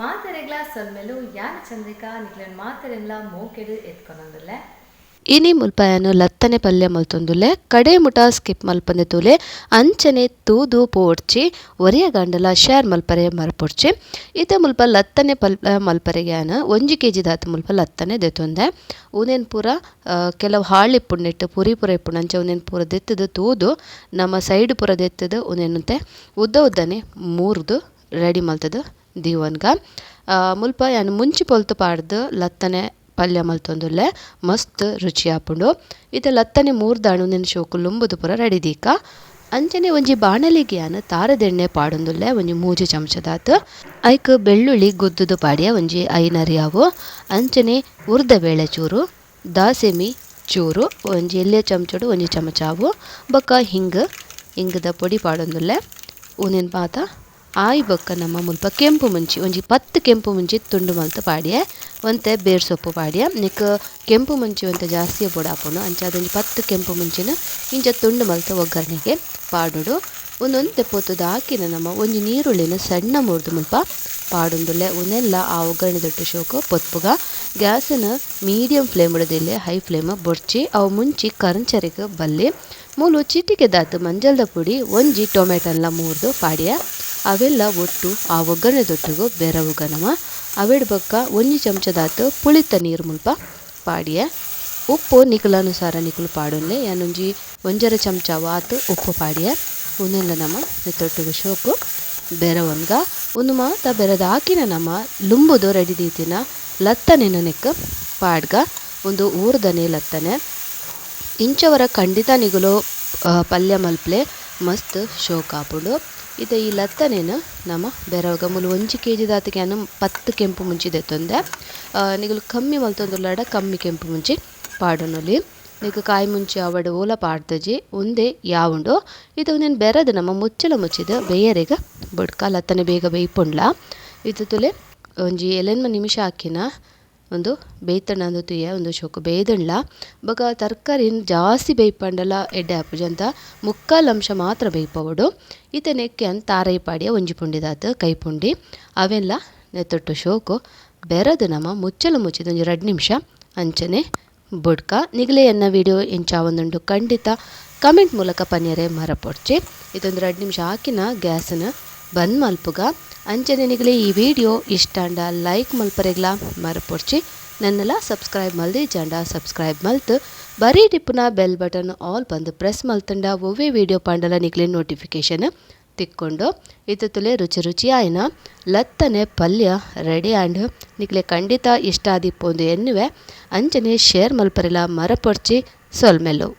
ಮಾತೆರೆಗ್ಲಾ ಸೊಲ್ಮೆಲು. ಯಾನ್ ಚಂದ್ರಿಕಾ, ನಿಕ್ಲೆನ್ ಮಾತೆರೆನ್ಲಾ ಮೋಕೆಡ್ ಎತ್ಕೊನೊಂದುಲ್ಲೆ. ಇನಿ ಮುಲ್ಪಯನು ಲತ್ತನೆ ಪಲ್ಯ ಮಲ್ತೊಂದುಲ್ಲೆ. ಕಡೆ ಮುಟ ಸ್ಕಿಪ್ ಮಲ್ಪಂದೆ ತೂಲೆ, ಅಂಚನೆ ತೂದು ಪೋಡ್ಚಿ ಒರಿಯ ಗಂಡಲ ಶೇರ್ ಮಲ್ಪರೆ ಮರಪೊಡ್ಚಿ. ಇತ್ತೆ ಮುಲ್ಪ ಲತ್ತನೆ ಪಲ್ಯ ಮಲ್ಪರೆಗೆ ಯಾನ್ 1 ಕೆಜಿ ದಾತ್ ಮುಲ್ಪ ಲತ್ತನೆ ದೆತೊಂದೆ. ಉಂದೆನ್ ಪೂರ ಕೆಲವು ಹಾಳು ಇಪ್ಪುಂಡು, ಪುರಿ ಪೂರ ಇಪ್ಪುಂಡು, ಅಂಚ ಉಂದೆನ್ ಪೂರ ದೆತ್ತುದು ತೂದು ನಮ್ಮ ಸೈಡ್ ಪೂರ ದೆತ್ತುದು ಉಂದೆನುಂತೆ ಉದ್ದ ಉದ್ದನೆ ಮೂರ್ದು ರೆಡಿ ಮಲ್ತದು ದೀವನ್ಗ. ಮುಲ್ಪ ಯಾನ್ ಮುಂಚಿ ಪೊಲ್ತು ಪಾಡ್ದು ಲತ್ತನೆ ಪಲ್ಯ ಮಲ್ತೊಂದುಲ್ಲೆ, ಮಸ್ತ್ ರುಚಿ ಆಪುಂಡು. ಇತ್ತೆ ಲತ್ತನೆ ಮೂರ್ದಾಣು ಉಂದೆನ್ ಶೋಕು ಲುಂಬುದು ಪೂರ ರೆಡಿ ದೀಕ. ಅಂಚನೆ ಒಂಜಿ ಬಾಣಲಿಗೆ ಯಾನ್ ತಾರದೆಣ್ಣೆ ಪಾಡೊಂದುಲ್ಲೆ, ಒಂಜಿ 3 ಚಮಚದಾತ್. ಐಕ್ ಬೆಳ್ಳುಳ್ಳಿ ಗುದ್ದುದು ಪಾಡ್ಯ ಒಂಜಿ 5 ಅರಿಯಾವು. ಅಂಚನೆ ಉರ್ದ ಬೇಳೆ ಚೂರು, ದಾಸೆಮಿ ಚೂರು, ಒಂಜಿ ಎಲ್ಯ ಚಮಚಡು ಒಂಜಿ ಚಮಚಾವು, ಬೊಕ್ಕ ಹಿಂಗ್ದ ಪೊಡಿ ಪಾಡೊಂದುಲ್ಲೆ. ಉಂದೆನ್ ಪಾತ ಆಯ್ ಬೊಕ್ಕ ನಮ್ಮ ಮುಲ್ಪ ಕೆಂಪು ಮುಂಚಿ ಒಂಜಿ 10 ಕೆಂಪು ಮುಂಚಿ ತುಂಡು ಮಲ್ತ್ ಪಾಡ್ಯೆ, ಒಂತೆ ಬೇರ್ ಸೊಪ್ಪು ಪಾಡ್ಯೆ. ನಿಕ್ ಕೆಂಪು ಮುಂಚಿ ಒಂತೆ ಜಾಸ್ತಿ ಬೋಡಾಪುಂಡು, ಅಂಚಾದ್ ಒಂಜಿ 10 ಕೆಂಪು ಮುಂಚಿನ ಇಂಚ ತುಂಡು ಮಲ್ತ್ ಒಗ್ಗರಣೆಗೆ ಪಾಡೊಡು. ಒಂದೊಂತೆ ಪೊತ್ತುದು ಹಾಕಿನ ನಮ್ಮ ಒಂಜಿ ನೀರುಳ್ಳಿನ ಸಣ್ಣ ಮುರ್ದು ಮುಲ್ಪ ಪಾಡೊಂದುಲ್ಲೆ. ಉಂದೆಲ್ಲ ಆ ಒಗ್ಗರಣೆ ದೊಟ್ಟು ಶೋಕು ಪೊತ್ಪುಗ. ಗ್ಯಾಸನ್ನು ಮೀಡಿಯಂ ಫ್ಲೇಮ್ ಇಡೋದಿಲ್ಲ, ಹೈ ಫ್ಲೇಮ್ ಬೊಡ್ಚಿ. ಅವು ಮುಂಚಿ ಕರಂಚರಿಗೆ ಬಲ್ಲಿ. ಮೂಲು ಚಿಟಿಕೆ ದಾತು ಮಂಜಲ್ದ ಪುಡಿ, ಒಂಜಿ ಟೊಮೆಟೊಲ್ಲ ಮೂರ್ದು ಪಾಡ್ಯ. ಅವೆಲ್ಲ ಒಟ್ಟು ಆ ಒಗ್ಗರಣೆ ದೊಟ್ಟಿಗೂ ಬೆರವುಗ ನಮ. ಅವೆಡ್ ಬೊಕ್ಕ ಒಂಜಿ ಚಮಚದಾತು ಪುಳಿತ ನೀರು ಮುಲ್ಪ ಪಾಡ್ಯ. ಉಪ್ಪು ನಿಕುಲನುಸಾರ ನಿಕುಲು ಪಾಡೊನ್ಲೆ, ಯಾನೊಂಜಿ 1.5 ಚಮಚ ಆತು ಉಪ್ಪು ಪಾಡ್ಯ. ಉಂದೆಲ್ಲ ನಮ ನೆತ್ತೊಟ್ಟಿಗೆ ಶೋಕು ಬೆರವನ್ಗ. ಉಂದು ಮಾತ ಬೆರದ ಹಾಕಿನ ನಮ ಲುಂಬುದು ರೆಡಿ ದೀತಿನ ಲತ್ತನೆ ನೆಕ್ ಪಾಡ್ಗ. ಉಂದು ಊರ್ದನೆ ಲತ್ತನೆ. ಇಂಚವರ ಖಂಡಿತ ನಿಗುಲು ಪಲ್ಯ ಮಲ್ಪ್ಲೆ, ಮಸ್ತ್ ಶೋಕ್ ಆಪುಂಡು. ಇತ್ತೆ ಈ ಲತ್ತನೆನ್ ನಮ ಬೆರವುಗ. ಮೂಲು 1 ಕೆಜಿ ದಾತಿಗೆ ಯಾನ್ 10 ಕೆಂಪು ಮುಂಚಿ ದೆತ್ತೊಂದೆ. ನಿಗುಲು ಕಮ್ಮಿ ಮಲ್ತೊಂದುಲ್ಲಡ ಕಮ್ಮಿ ಕೆಂಪು ಮುಂಚಿ ಪಾಡೊನೊಲಿ. ನಿಕ್ ಕಾಯಿ ಮುಂಚಿ ಆವಡ್ ಓಲ ಪಾಡ್ದಜಿ, ಉಂದೇ ಯಾವುಂಡು. ಇದು ಉಂದೆನ್ ಬೆರದು ನಮ್ಮ ಮುಚ್ಚಳ ಮುಚ್ಚಿದ ಬೇಯರೆಗ್ ಬೊಡ್ಕ. ಲತ್ತನೆ ಬೇಗ ಬೇಯ್ಪುಂಡ್ಲ. ಇದು ತುಲೆ ಒಂಜಿ 8 ನಿಮಿಷ ಹಾಕಿನ ಒಂದು ಬೇಯ್ತಣ್ಣ ಅಂದು ತುಯ್ಯ ಒಂದು ಶೋಕು ಬೇಯ್ದಂಡ್ಲ. ಬೊಕ ತರಕಾರಿನ್ ಜಾಸ್ತಿ ಬೇಯ್ಪಂಡಲ ಎಡ್ಡೆ ಆಪುಜಿ ಅಂತ ಮುಕ್ಕಾಲ್ ಅಂಶ ಮಾತ್ರ ಬೇಯ್ಪವಡು. ಇತ್ತೆ ನೆಕ್ಕೆ ಅನ್ ತಾರೈ ಪಾಡಿಯ ಒಂಜಿ ಪುಂಡಿದಾತು ಕೈ ಪುಂಡಿ ಅವೆಲ್ಲ ನೆತ್ತೊಟ್ಟು ಶೋಕು ಬೆರದು ನಮ್ಮ ಮುಚ್ಚಲು ಮುಚ್ಚಿದ ಒಂಜಿ 2 ನಿಮಿಷ ಅಂಚನೆ ಬೊಡ್ಕ. ನಿಗಲೆ ಎನ್ನ ವಿಡಿಯೋ ಎಂಚಾವೊಂದುಂಡು ಖಂಡಿತ ಕಮೆಂಟ್ ಮೂಲಕ ಪನ್ಯರೆ ಮರಪೊಡ್ಚಿ. ಇದೊಂದು 2 ನಿಮಿಷ ಹಾಕಿನ ಗ್ಯಾಸನ್ನು ಬಂದ್ ಮಲ್ಪುಗ. ಅಂಚನೆ ನಿಗಲೆ ಈ ವಿಡಿಯೋ ಇಷ್ಟಾಂಡ ಲೈಕ್ ಮಲ್ಪರೆಗ್ಲ ಮರಪೊಡ್ಚಿ. ನನ್ನೆಲ್ಲ ಸಬ್ಸ್ಕ್ರೈಬ್ ಮಲ್ದಿ ಜಾಂಡ ಸಬ್ಸ್ಕ್ರೈಬ್ ಮಲ್ತು ಬರೀ ಟಿಪ್ಪುನ bell button all ಬಂದು ಪ್ರೆಸ್ ಮಲ್ತಂಡ ಒವ್ವೇ ವಿಡಿಯೋ ಪಾಂಡಲ ನಿಗಲೆ ನೋಟಿಫಿಕೇಶನ್ ತಿಕ್ಕೊಂಡು. ಇತ್ತುಲೆ ರುಚಿ ರುಚಿಯಾಯಿನ ಲತ್ತನೆ ಪಲ್ಯ ರೆಡಿ ಆಂಡ್. ನಿಗಲೆ ಖಂಡಿತ ಇಷ್ಟ ಆದಿಪ್ಪೊಂದು ಎನ್ನುವೆ. ಅಂಚನೆ ಶೇರ್ ಮಲ್ಪರೆಲ ಮರಪೊಡ್ಚಿ. ಸೊಲ್ಮೆಲು.